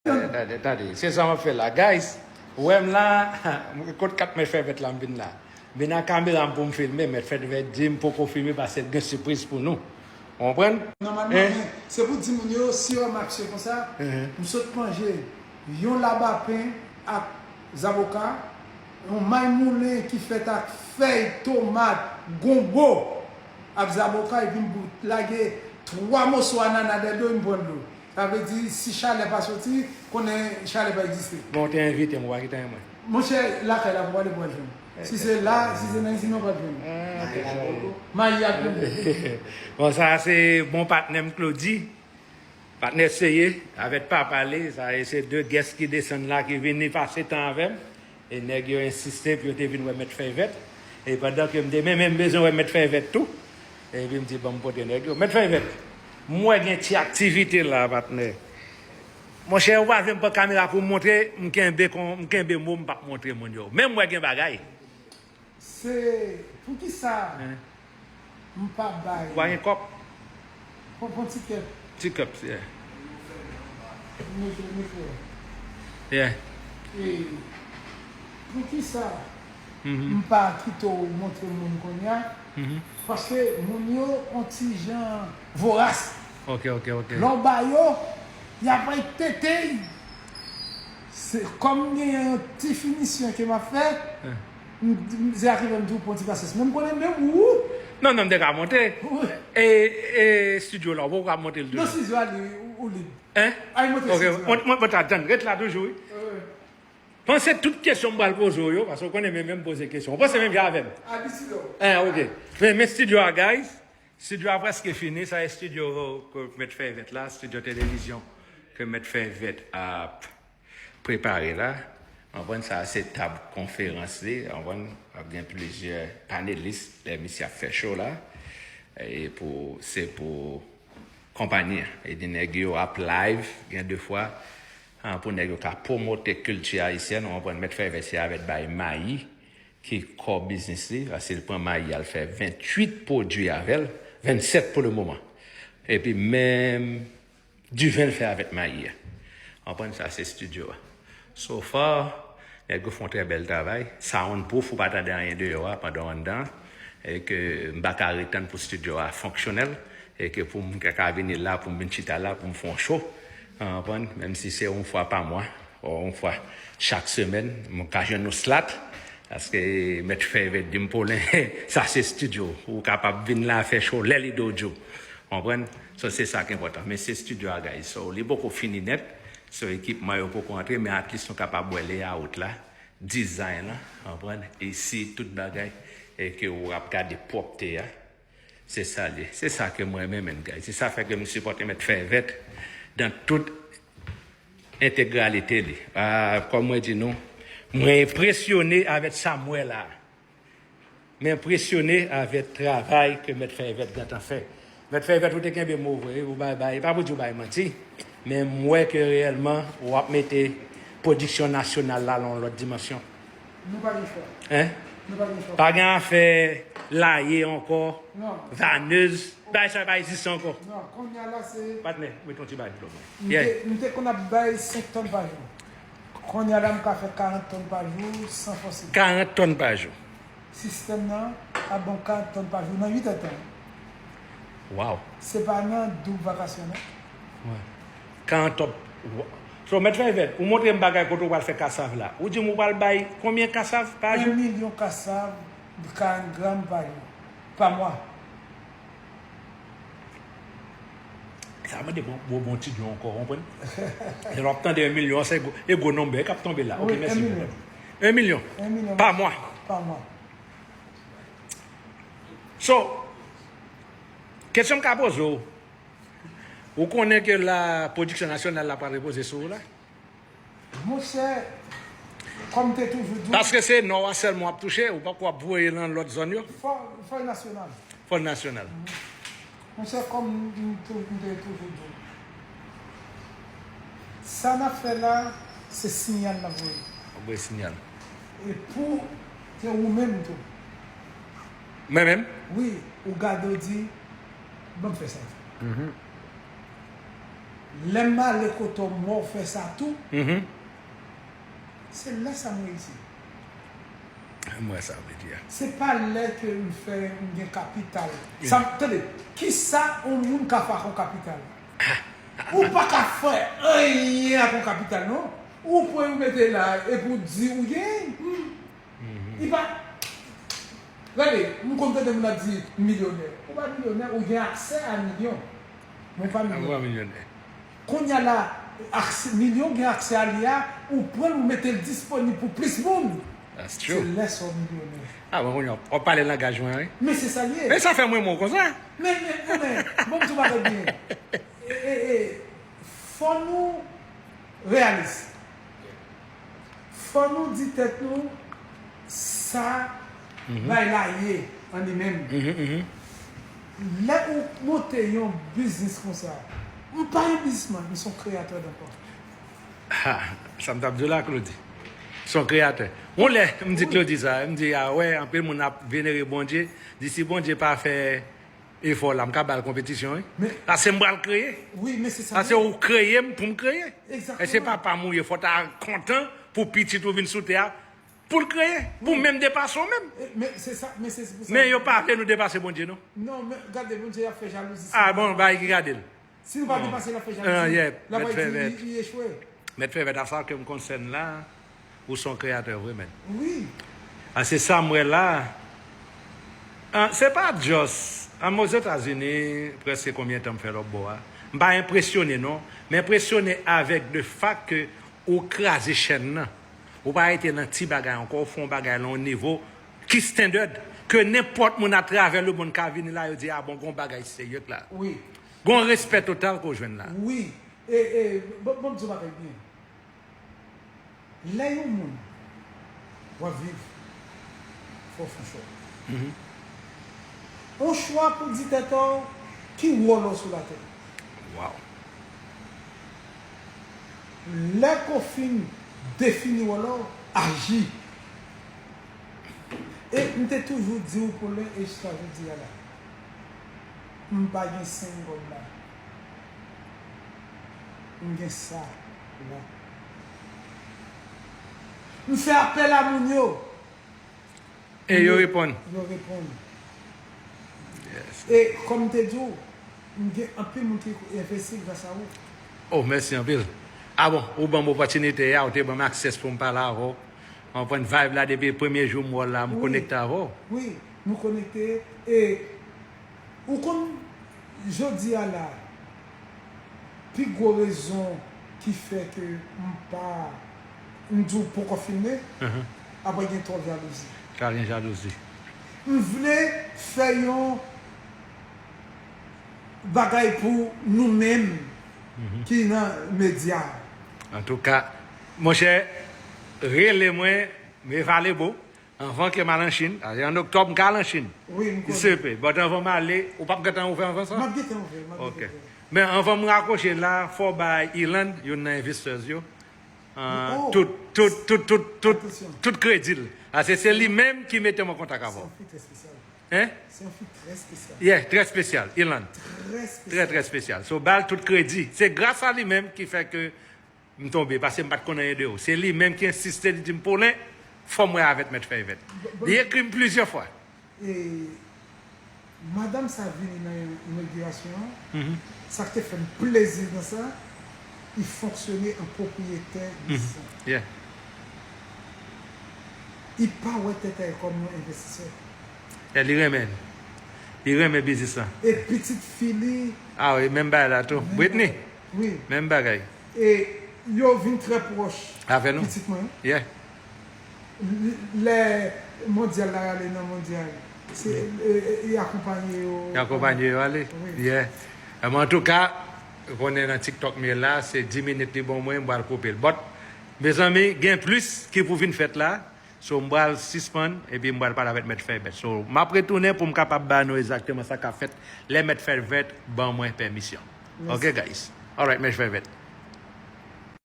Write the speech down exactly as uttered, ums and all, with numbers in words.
Tande, tande, tande. Se sa m ap fè la. Guys, ou wè m la, kot kat mèt fè vèt la, m vin la. M vin ak kamera m pou m filme, mèt fè vèt di m poko filme paske l gen sipriz pou nou. Ou konprann? Nòmalman, men se pou di moun yo, si yo wè m aksyon konsa, m sot manje yon labapen ak zaboka, yon may moulen ki fèt ak fèy, tomat, gonbo ak zaboka, epi m bout lage twa moso anana dèdo, m pran dlo. Sa vle di, si chalè pa soti, konnen chalè pa egziste. Bon, ou te envite m, ou pa ki te mwen. Monchè, lakay la pou pale pou al jwenn. Si se la, si se nan izin nan, ou pral jwenn. Mayi ak gonbo. Bon, sa se bon patnè m, Claudy. Patnè serye, avèk papa li, sa e se de guest ki desann la, ki vini pase tan avè m. E nèg yo ensiste pou yo te vin wè mèt fè vèt. E pandan ke m te menm, menm bezwen wè mèt fè vèt tou. Epi m di, "Ban m pote nèg yo." Mèt fè vèt, m wè gen ti aktivite la, patnè. Monchè, ou pa vle m pran kamera pou m montre, m kenbe kon, m kenbe mo, m p ap montre moun yo. Men m wè gen bagay. Se poukisa m pa bay. Ou pa gen kòb? Pran, pran ti kèp. Ti kèp, yeah. Mikro, mikro. Yeah. E poukisa m pa kite w montre moun kounye a? Paske moun yo on ti jan voras. Ok, ok, ok. Lè w ba yo, y ap tete. Se kòm gen yon ti finisyon ke m ap fè. M, m, se sa ki fè m di w pran ti pasyans. Men m konnen menm ou. Non, non, m te ka monte. E, e studio la, ou poko ka monte l toujou? Non, studio a li, ou, ou lib. Hein? Ay, monte studio a. Ok, mwen, mwen, mwen ta tann. Ret la toujou, wi. Wi, wi. Panse tout kesyon m pral poze w yo, paske w konnen men, men m poze kesyon. Ou panse menm jan avè m? Abitid ou. Eh, ok. Men, men studio a, guys. Studio a prèske fini. Sa e studio ke mèt fè vèt la, studio televizyon ke mèt fè vèt ap prepare la. Ou konprann, sa se tab konferans li. Ou konprann, ap gen plizyè panelis lè misye ap fè show la. E pou, se pou konpayi an. E di nèg yo ap live, gen de fwa, ah, pou nèg yo ka pwomote kilti ayisyèn, ou konprann, mèt fè vèt se avèk bay mayi ki kò biznis li, paske l pran mayi a, l fè venntuit pwodui avè l, vennsèt pou le moman. Epi menm diven l fè avèk mayi a. Ou konprann, sa se studio a. So far, nèg yo fè yon trè bèl travay. Soundproof, ou pa tande anyen deyò a pandan w anndan. E ke m pa ka ret tann pou studio a fonksyonèl. E ke pou m ka, ka vini la, pou m vin chita la, pou m fè yon show. Ou konprann? Menm si se yon fwa pa mwa, ou yon fwa chak semèn, m ka jwenn yon slot. Paske mèt fè vèt di m, Paulin, sa se studio. Ou kapab vin la fè show lè li do w di w. Konprann? So, se sa ki enpòtan. Men se studio a, guys. So, li poko fini nèt. So, ekipman yo poko antre, men at least nou kapab wè layout la, design la, konprann? Isi, tout bagay, e ke w ap gade pwòpte a. Se sa li ye. Se sa ke mwen renmen, man, guys. Se sa fè ke m sipòte mèt fè vèt dan tout entegralite li. Ah, kòm mwen di nou, mwen enpresyone avèk sa m wè la. M enpresyone avèk travay ke mèt fè vèt gentan fè. Mèt fè vèt, ou te kenbe mo vre, ou bay, bay, pa pou di w bay manti, men m wè ke reyèlman w ap mete pwodiksyon nasyonal la nan yon lòt dimansyon. Nou pa gen chwa. Hein? Nou pa gen chwa. Pa gen afè laye ankò, non. Vanez, bagay sa pa egziste ankò. Non, kounye a la se. Patnè, met yon ti bagay dlo mwen. M te, yeah, m te konn ap bay senk tòn pa jou. Kounye a la, m ka fè karant tòn pa jou san fòse. Karant tòn pa jou. Sistèm nan ap ban w karant tòn pa jou nan uit èdtan. Wow. Se pa nan doub vakasyon, non. Wi. Karant tòn. Wa-, so, mèt fè vèt, ou montre m bagay kote w pral fè kasav la. Ou di m ou pral bay konbyen kasav pa jou? En milyon kasav, karant gram pa jou, pa mwa. Sa mande bon, bon, bon ti dlo ankò, konprann? Lè w ap tande en milyon, se gwo, e gwo nonbè k ap tonbe la. Ok, wi, mèsi, en milyon. En milyon. En milyon. Pa mwa. Pa mwa. So, kesyon m ka poze w, ou konnen ke la, pwodiksyon nasyonal la pral repoze sou ou la? Monchè, kòm m te toujou di w. Paske se Nò a sèlman w ap touche, ou poko ap voye nan lòt zòn yo? Fò, fò nasyonal. Fò nasyonal. Monchè, kòm m tou, m te toujou di w, sa n ap fè la, se siyal n ap voye. Ap voye siyal. E pou, se ou menm tou. Mwen menm? Wi, ou gade, ou di, "Ban m fè sa tou." Mhm. Lè m ale kote w, m wè w fè sa tou. Mhm. Se lè sa m reyisi. M wè sa w vle di a. Se pa lè ke m fè, m gen kapital. Sa, tande, kisa yon moun ka fè ak yon kapital? Ou pa ka fè anyen ak yon kapital, non. Ou pran yon mete la, epi w di ou gen. Hmm. Li pa. Gade, m konn tande moun ap di milyonè. Ou pa milyonè, ou gen aksè a milyon. Men w pa Mwen milyonè. Milyonè. Kounye a la, aksè, milyon gen aksè a li a, ou pran l, ou mete l disponib pou plis moun. That's Se true. Lè sa w milyonè. Ah, bon, kounye a, w ap pale langaj mwen, wi. Men se sa l ye. Men sa fè mwen mwen konsa. Men, men, men, men, bon, m di w bagay byen. E, e, e, fò nou reyalis. Fò nou di tèt nou sa bay la ye an li menm. Mhm, mhm. Lè ou monte yon biznis konsa, m pa yon biznisman, m se yon kreyatè dankò. Ha, sa m t ap di w la, Claudy. Se yon kreyatè. Yon lè, m di Claudy sa, m di, a wè, anpil moun ap venere Bondye, di si Bondye pa fè efò la, m ka ba l konpetisyon, wi. Men- Paske m pral kreye. Wi, men se sa. Paske ou kreye m pou m kreye. Egzakteman. E se papa m ou ye, fò w ta kontan pou pitit ou vin sou tè a, pou l kreye, pou menm depase w menm. E, men se sa, men se pou sa. Men yo pa vle nou depase Bondye, non. Non, men gade, Bondye ap fè jalouzi. Ah bon, bay ki gade l. Si nou pa depase, l ap fè Ah, jalouzi. yeah, L ap mèt di fè li, mèt. Li echwe. Mèt fè vèt a sa ke m konsèn la, ou se yon kreyatè vre, men. Wi. A se sa m wè la. Ah, se pa just. An, Ozetazini, prèske konbyen tan m fè lòtbò a? M pa enpresyone, non. M enpresyone avèk de fak ke ou kraze chèn nan. Ou pa rete nan ti bagay ankò, ou fè yon bagay lan yon nivo ki standard, ke nenpòt moun atravè lemonn ka vini la, yo di, a bon, gon bagay serye k la. Wi. Gon respè total ke w jwenn la. Wi. E, e, bon, bon, m di w bagay byen. Lè yon moun w ap viv, fò w fè yon chwa. Mhm. Yon chwa pou di tèt ou ki wòl ou sou latè. Wow. Lè ke w fin defini wòl ou, aji. E m te toujou di w, Paulin, e jiska jodi a la, m pa gen sengòm la. M gen sa la. M fè apèl a moun yo. E yo reponn. Yo reponn. Yes. E kòm m te di w, m gen anpil moun ki envesti gras a ou. Oh, mèsi anpil. A bon, ou ban m opòtinite a, ou te ban m aksès pou m pale avè w. M konprann vibe la depi premye jou m wè w la, m Wi. Konekte avè w. Wi, nou konekte. E ou konn, jodi a la, pi gwo rezon ki fè ke m pa, m di w poko filme, Mhm. apre gen twòp jalouzi. Ka gen jalouzi. M vle fè yon bagay pou nou menm ki nan medya. Antouka, monchè, rele mwen, m evalebo, anvan ke m al an Chin. An oktòb, m ka al an Chin. Wi, m konnen. Sepe. But anvan m ale, ou p ap gentan ouvè anvan sa? M ap gentan ouvè, m ap Ok. gentan ouvè. Men anvan m rakwoche la, fò w bay Ilan, youn nan investors yo, ah, Oh. tout, tout, tout, tout, tout, Attention. Tout kredi l. Paske se li menm ki mete m an kontak avè w. Se yon fi trè espesyal. Hein? Se yon fi trè espesyal. Yeah, trè espesyal, Ilan. Trè espesyal. Trè, trè espesyal. So, ba l tout kredi. Se gras a li menm ki fè ke m tonbe, paske m pa t konn anyen de ou. Se li menm ki ensiste, li di m, Paulin, fò m wè avèk Mèt Fèyvèt. Li ekri m plizyè fwa. E madanm sa vini nan inogirasyon an, Mhm. sa k te fè m plezi nan sa, li fonksyone an pwopriyetè biznis lan. Yeah. Li pa wè Tètè kòm yon envestisè. E li renmen. Li renmen biznis lan. E pitit fi li. Ah wi, menm bagay la tou. Britney, Wi. Menm bagay. E yo vin trè pwòch. Avè nou. Pitit mwen. Yeah. Lè mondyal la rale nan mondyal, se, e, e, e akonpanye yo. Li akonpanye yo ale. Wi. Yeah. Mwen, antouka, konnen nan TikTok m ye la, se dis minit li ban mwen, m pral koupe l. But, mezanmi, gen plis ki pou vin fèt la. So, m pral sispann, epi m pral pale avèk Mèt Fèyvèt. So, m ap retounen pou m kapab ba nou egzakteman sa k ap fèt lè Mèt Fèyvèt ban mwen pèmisyon. Mèsi. Ok, guys. Alright, Mèt Fèyvèt.